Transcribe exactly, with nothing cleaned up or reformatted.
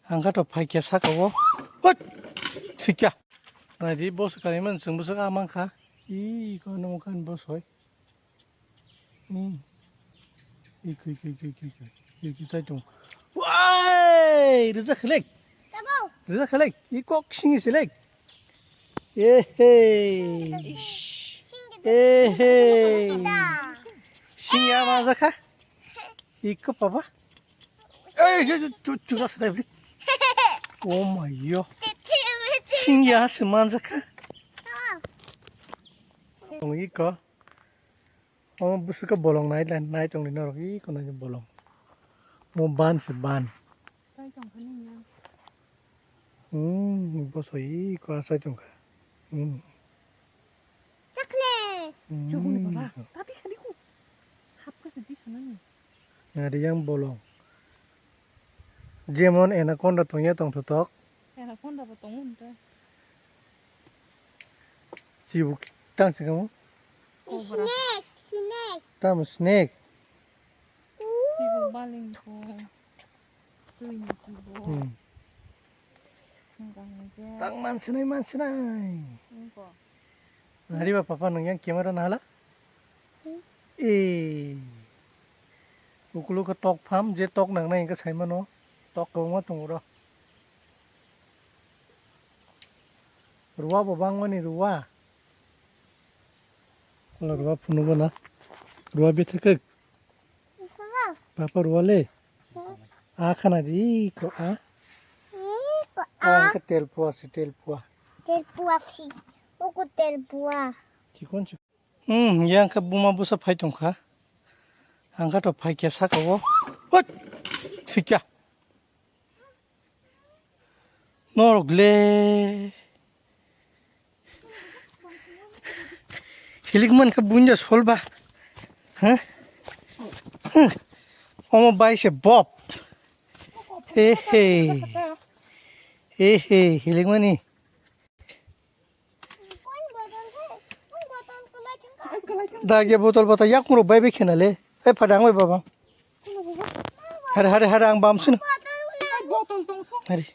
Ang kha to phaikya saka o. Hut! Thikya. Naidi boso kaiman chwng bwswk a mankha. Ih, kono mokhan bosoi. Hmm. Ih, koi, koi, koi, koi, koi. Ih, koi, tai tong. Wai! Rwja khelek. Tabo. Rwja khelek. Ih, kok singi selek. Ehe. Ehe. Singi ama jakha. Iko papa. Ei, chu, chu, chu, chu, chu, chu. Oh my yo. Singya se manjakha. Tong iko. Oh, busuka bolong nai, nai tong ni norok iko nai bolong. Mo ban se ban. Hmm, boso iko asai tongkha. Hmm. Chakle. Chukuni baba, tati sadi ko. Hapka sadi sanani. Nari yang bolong. Jemon anaconda tongya tongthotok. Anaconda bo tongo nta. Chibuk tang se kamo. Cobra. Snake, snake. Tamo snake. Chibuk baling ko. Tui ni chibuk. Hmm. Tang mansinai, mansinai. Ari ba papa nung yang camera na hala? Eh. Ukulu ka tok pham, je tok nang nai ka sai mano. Tok ko ma tung ro. Ruwa bo bang mani ruwa. Ruwa phunu bo na. Ruwa bithakak. Papa ruale. A khana di ko a. Ko a. Ang ke tel pua si, tel pua. Tel pua si. Uku tel pua. Chikon chikon. Hmm, yang ke buma busa phai tongkha. Ang kha to phai kya saka o. Hut! Thikya. Norok le. Hilik man kha bunya solba. Ha? Huh. Omo bai se bob. Ehe. Ehe, hilik mani. Dagya botol botol yak muro bai bai khena le. Hai phadang bai baba. Hari hari hari ang bamsin. Hari.